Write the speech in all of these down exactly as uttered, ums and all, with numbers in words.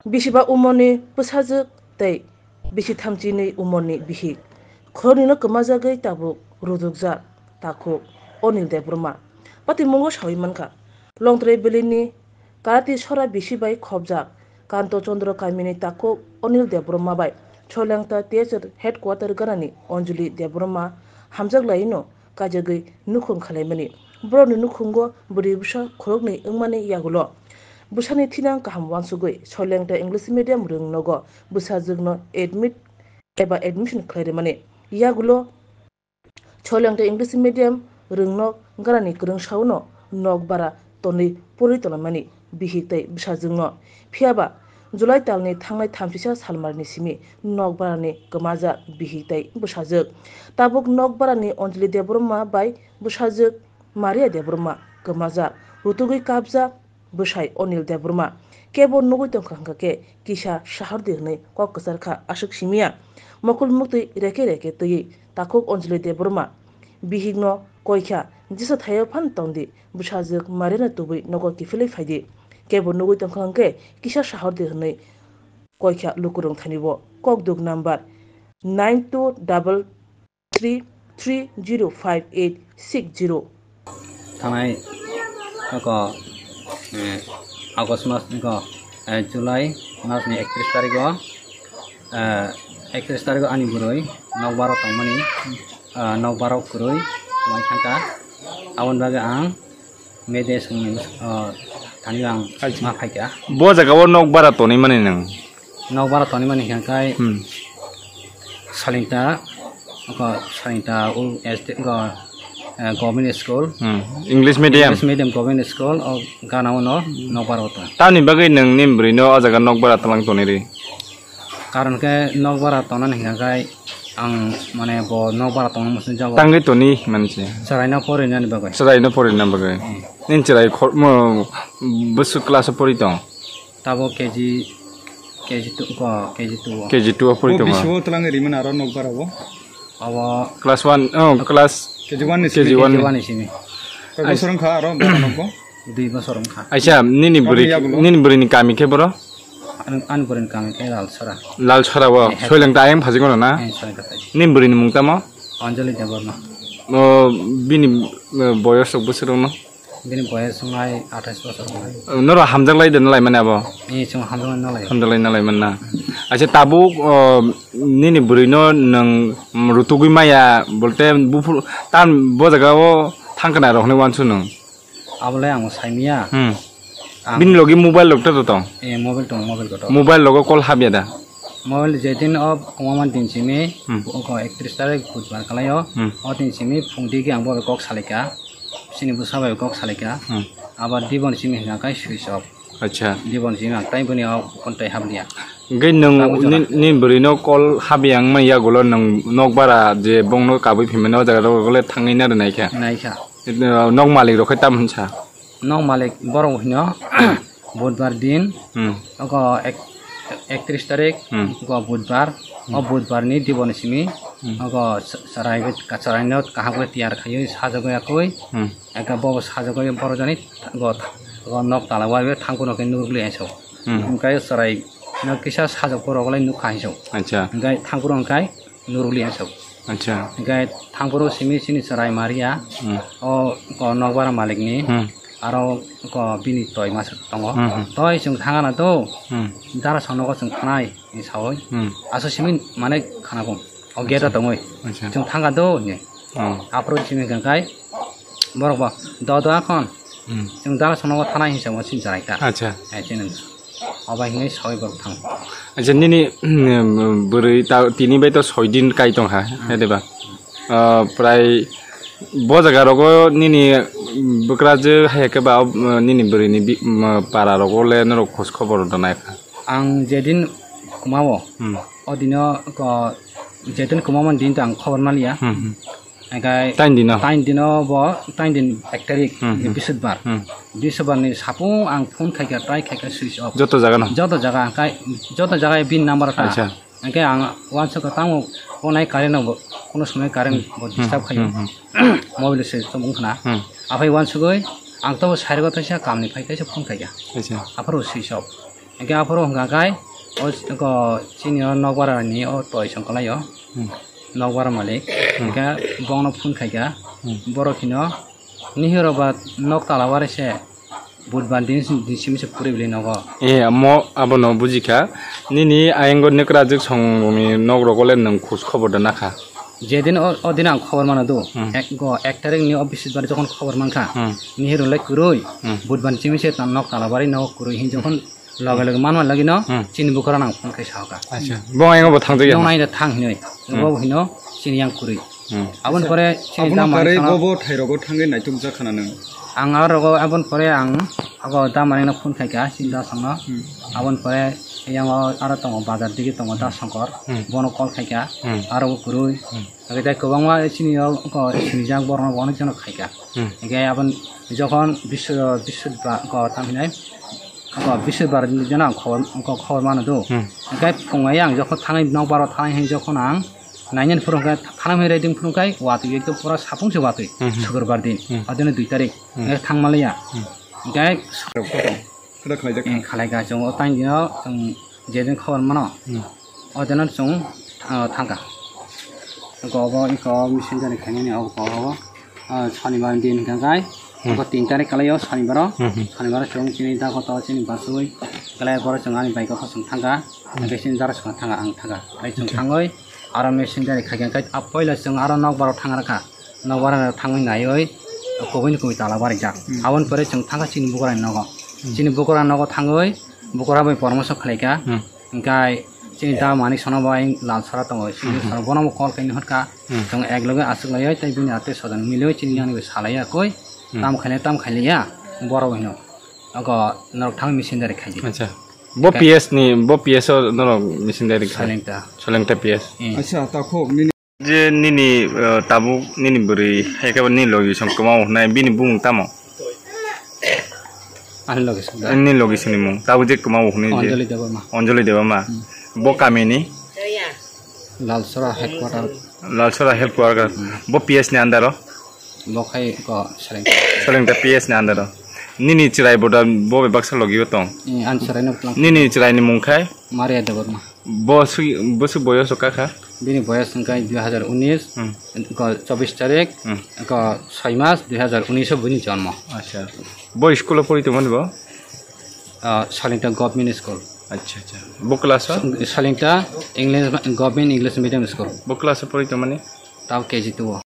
Bisiba umorni bwsajwk tei bisi thamchinwi umorni bihik khoroknwino kwmajagwi tabuk rwdukjak takhuk Onil Debbarma. Patimungo sawi mankha, Longtrai Valley-ni Karati Sora bisi bai khopjak Kanto Chandra kamini takhuk Onil Debbarma bai Soilengta T S R headquarter ganani Anjali Debbarma hamjaklaino kaijagwi nukhung khalaimani. Borokni nukhungo bwrwi bwsa khoroknwi wngmani yagulo bwsani thinang kaham uansugwi Soilengta English medium rwngnogo bwsajwkno admit eba admission khlai rwmani. Yagulo Soilengta English medium rwngnok ganani kwrwngsaono nok bara tonwi porwi tonglaimani bihik tei bwsajwkno. Phiyaba July talni thangnai thamsisa salmarni simi nok barani kwmajak bihik tei bwsajwk. Tabuk nok barani Anjali Debbarma bai bwsajwk Maria Debbarma kwmajak, rutugwi kapjak bwsai Onil Debbarma. Kebo nugwi tongkha hwnkha khe kisa sahordi hwnwi kok kwcharkha aswk simiya. Mokol muktwi reke reke twiwi takhuk Anjali Debbarma bihikno koikha, jesa thaio phano tongdi, bwsajwk Mariano tubui nogo kiphilwi phaidi. Kebo nugwi tongkha hwnkhe kisa sahordi hwnwi koikha lukurok thanibo. Kokduk number nine two double three three zero five eight six zero. Thanai oko, eh, August mas oko, eh, July mas ni ektrish tarik o, eh, ektrish tarik o ani bwrwi nokbar o tongmani, eh, nokbar o kwrwi tongwi thangkha. Aboni bagwi ang media swngni, eh, thani ang ma phaikha. Bo jaga o nokbar o tonwi mani nwng? Nokbar o tonwi mani hwnkha khe Hmm. Soilengta, oko Soilengta o S T, oko, eh, government school. Hmm. English medium? English medium government school, o gana o no nokbar o tong. Tamni bagwi nwng nini bwrwi no o jaga nokbar o twlang tonwi rw? Karon khe nokbar o tongnani hwnkha khe ang mane bo nokbar o tongna muchung jago. Tangwi toni manse. Chwraino porinani bagwi. Chwraino porinna bagwi. Hmm. Nini chwrai khor-, mo, bwswk class o pori tong? Tabo K G, K G two ko, K G two o. K G two o pori tongo. Bo bisi bo twlang rimani aro nokbar o? Abo class one, oh, class K G one ni K G one ni. K G one ni simi. Koi bosor wngkha aro bwrwi nokbo? Dui bosor wngkha. Aisa, nini bwrwi, nini bwrwi ni kami khe boro? Ani, ani bwrwi ni kami khe Lalsora. Lalsora o, eh, Soilengta ayang phaji kono na? Eh, Soilengta phaji. Nini bwrwi ni mung tamo? Anjali Debbarma. O, bini, eh, boyos rok bwswk rok no? Bini boyos wngnai athais bosor wngnai. Norok hamjaklai de nalai mani abo? Ee, chwng hamjaklai nalai. Hamjaklai nalai manna. Acha tabuk, o, nini bwrwi no nwng rutugwi maya, bolte buphur, tam bo jaga o thangkana rok hinwi uansuk nwng? Abolai ang saimanya. Hmm. Ang bini logi mobile rok to tong? Ee, mobile tong, mobile kotor. Mobile logo call habya da? Mobile jedin o kwmama din simi, hmm, oko ektrish tarik budbar kalai o, hmm, o din simi phung digi ang bo kok salaikha. Chini bwsa bai kok salaikha. Hmm. Abar dibon simi hwnka kai switch off. Acha. Dibon simi ang tai boni o phone tai habliya. Hwnkhe nwng tabuk jora ni, ni bwrwi no call habi ang manya yagulo nwng nok bara je bongno kabui phimani o jaga rok le thangwi na rwnai kha. Naikha. Nok malik rok khe tam hwnsa? Nok malik borok hwno. Budbar din, hmm, oko ek-, ektrish tarik, hmm, oko budbar, hmm, o budbar ni diboni simi, hmm, oko ch-, chwrai, chwrai no kaham khe tiyar khaiwi sajagwi yakwi, hmm, eka bobo sajagwi borok jani go, go nok tala waiwi thangkhe nurgli haiso. Hmm. Hwnkhe chwrai no kisa sajak borok lai nukha haiso. Acha. Hwnkhe thangkhe hwnkhe nurgli haiso. Acha. Hwnkhe thangphuru simi chini chwrai Maria, hmm, o, o nokbar malikni, hmm, aro o bini toi masa tongo. Hmm, hmm. Toi chwng thangana do, hmm, dara sonogo chwng thanai, hinwi sawi. Hmm. Aso simi mane khana bo. O gate o tongwi. Acha. Chwng thanga do, hinwi. Oh. Aphuru simi hwnkhe borok bo, "Do do akhon." Hmm. Chwng dara sonogo thanai hinwi sawi chini chwrai ta. Acha. Eh, chini. Obo hinwi sawi borok thang. Acha, nini, mm, bwrwi ta, tini bai to soi din kai tong ha, hmm, he de ba? Ah, prai bo jaga rogo nini, mm, bwkrajwk hai khe ba, mm, nini bwrwi ni bi-, mm, para rogo le norok khoj khobor rw nai kha? Ang jedin kwmao, hmm, o dino ko, jedin kwmamani din to ang khobor maliya. Hmm, hmm. Hingkai tain dino? Tain dino bo, tain din ek tarik, hmm, hmm, Bisudbar. Hmm. Bisudbar ni sapung ang phone khaikha, try khaikha, switch off. Joto jaga no? Joto jaga, hingkai joto jaga bini number ta. Acha. Hingkai ang uansukha tamo phone ai current no bo, kono somoi current, hmm, bo disturb, hmm, khaio. Hmm, hmm. Mobile se tongmung khna. Hmm. Aphai uansugwi ang to sairgo taisa kamni phai kaisa phone khaikha. Acha. Aphuru switch off. Hingke aphuru hingka kai, o, o chini o nokbar ni o toi song kalai o. Hmm. Nokbar malik. Hmm. Hingke bongno phone khaika. Hmm. Borok hino, "Nihiro ba nok tala wari se, budbar din, din simi se puri bili nogo." Eh, amo abono bujikha. Nini ayengo nekrajik songni nok rogo le nwng khus khobor da nakha. Jedin o, o din ang khobor mano do. Hmm. Ek go, ek tarik ni o bisitbar jokhon khobor mankha. Hmm. Nihiro le kwrwi, Hmm. budbar simi se tan nok tala wari nogo kwrwi hin jokhon Loge loge manma lagi no Hmm. chini bukora nang phone khai sahoka. Acha. Bong ayang bo thang jaya. Nong nai da thang hinoi. Hmm. Bo hino chini yang kuri. Hmm. Abon Acha. pore chini Abono da mani karwi sana. Bobo thairogo thangwi naituk jak khana nang. Ang aro go abon pore ang ago da mani no phone khai ka chini da songno. Hmm. Abon pore yang o aro tongo bazar digi tongo da songkor. Hmm. Bono call khai ka. Hmm. Aro go kuri. Hmm. Age tei kwbangma chini o ko sinijak borokno bo onek jano khaika. Hmm. Hingke aboni jokhon bisu-, bisudba ko tamo hinai ko bisudbar ni jano ang khobor, ko khobor mano do. Hmm. Hingke phungai ang jokhon thangwi nokbar o thangwi hai jokhon ang nainani phuru hingke thana hinwi raiding phuru kai watwi ekdom pura sapung se watwi Hmm, hmm. Sukurbar din. Hmm. Adino dui tarik. Hmm. Hingke thangmaliya. Hmm. Hingke Kada khlaijak. Eh, khalai ka chwng o tang dino chwng jedin khobor mano. Hmm. O dino chwng, ah, thangka. Go bo iko messenger ni khainani o go bo, ah, Shonibar din hingka kai. Hmm. Go tin tarik kalai o Shonibar o. Hmm, hmm. Shonibar o chwng chini da koto chini basui. Kalai boro chwng ani bike o chwng thangka. Hmm. Hingke chini dara chwng thangka ang thangka. Ai chwng Okay. thangoi aro messenger ni khaikha kai a poila chwng aro nokbar o thang rakha. Nokbar o thangwi naioi kubui ni kubui tala barijak. Hmm. Aboni pore chwng thangka chini bukora ni nogo. Hmm. Chini bukora nogo thangwi Bukora bai poramoso khlaika. Hmm. Hingkai chini da Manik Sona bai Lalsora tongo. Chini Hmm. sora bono bo call kaini hotka. Hmm. Chwng ek loge aswk laioi tei bini atwi sodon milioi chini yani bai salaiya koi. Hmm. Tam khailai tam khailaiya. Borok hino. Ogo norok thang missionary khaidi. Acha. Bo Ka- P S ni, bo P S o norok missionary khai. Solengta. Solengta P S. Hmm. Acha, takhuk nini Je nini, eh, tabuk nini bwrwi, hai khe bo nini logi song kwmao hwnai, bini bumung tamo? Ani logi song da. Nini logi songni mung, tabuk je kwmao hwnwi je? Anjali Debbarma. Anjali Debbarma. Hmm. Bo kamini? Lalsora headquarter. Lalsora headquarter. Hmm. Bo P S ni under o? Bo khai ko Solengta. Solengta P S ni under o. Nini chwrai bo da bo bai baksa logi o tong? Eh, ani chwrai no tlang. Nini chwrai ni mung khai? Maria Debbarma. Bo swi-, bo swi boyos o kakha? Bini boyos wngkha dui hazar unis, Hmm. ko chobbish tarik, Hmm. ko soi mas dui hazar unis o bini jonmo. Acha. Bo school o pori tongmani bo? Ah, Solingta Government School. Acha, acha. Bo class o? Solingta English, Government English Medium School. Bo class o pori tongmani? Tao K G two o.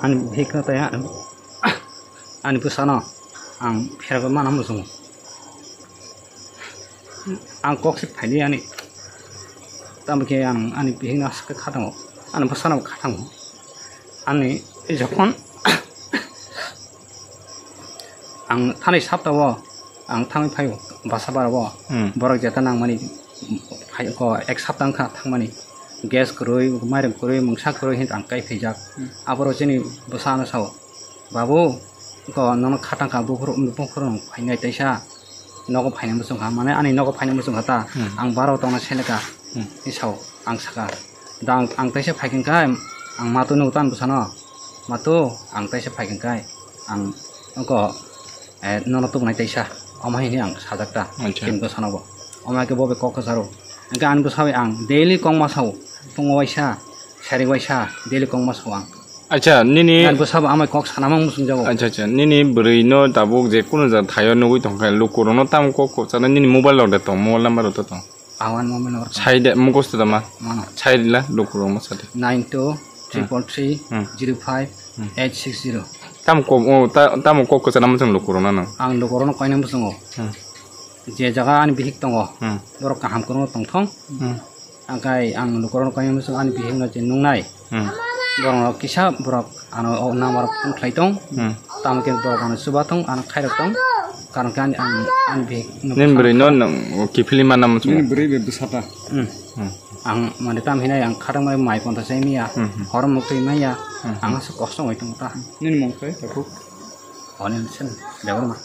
Ani bihikno tei ani bwsano ang pheragwi mana muchungo. Ang kok se phaidi ani, tamo khe ang ani bihikno aswk khe khatango, ani bwsano bo khatango. Ani jokhon ang thani sapta o ang thangwi phaio basa bara o, Hmm. borok jeta nangmani phai ko ek sapta wngkha thangmani, gas kwrwi, mairung kwrwi, mungsa kwrwi hinwi ang kai phaijak. Hmm. Aborok chini bwsano sao, "Babu, ko nono khatang kha buphuru, buphuru nung phainai taisa, nogo phainai muchung kha, mane ani nogo phainai muchung kha ta, Hmm. ang bara o tongna seleka," Hmm. hinwi sao, ang saka, "Da ang, ang taisa phaikhe kha, ang matu nugo tamo bwsano, matu, ang taisa phaikhe kha, ang ko, eh, nono tubunai taisa," omo hinwi ang sajak ta, Acha. Chini bwsano bo. Omo hai khe bo bai kok kwcharo. Hingkhe ani bwsa bai ang daily kok ma sao, phungo waisa, sari waisa, daily kok ma sao ang. Acha, nini Ani bwsa bo amai kok sana mang muchung jago. Acha, acha, nini bwrwi no tabuk je kuno ja thaio nugui tongkha, lukurok no tamo kok kwchana nini mobile rok de tong, mobile number rok de tong. Awan mobile number tong. Sai de, mukhos to da ma? Mano. Sai de la, lukurok ma sa de. Nine two triple three zero five eight six zero. Tamo kok, o, ta-, tamo kok kwchana muchung lukurok no nang? Ang lukurok no koina muchungo. Hmm. Je jaga ani bihik tongo, Hmm. borok kaham kwrwngno tongthong. Hmm. Angkai ang lukurokno kaiwi muchung ani bihikno je nungnai. Hmm. Borokno kisa borok ano o number phone khlai tong. Hmm. Tamo khe borok ano chuba tong, ano khairok tong. Karon khe ani, ang, ani bihik no Nini bwrwi no nang kiphilwi manna muchung. Nini bwrwi bai bwsata. Hmm. Hmm. Ang mane tam hinai ang khatang mai mai ponta sai miya. Hmm, hmm. Hor muk twi maya. Hmm, hmm. Ang aswk kosto wngwi tongo ta. Nini mung khe takhuk? Oni sen Debbarma.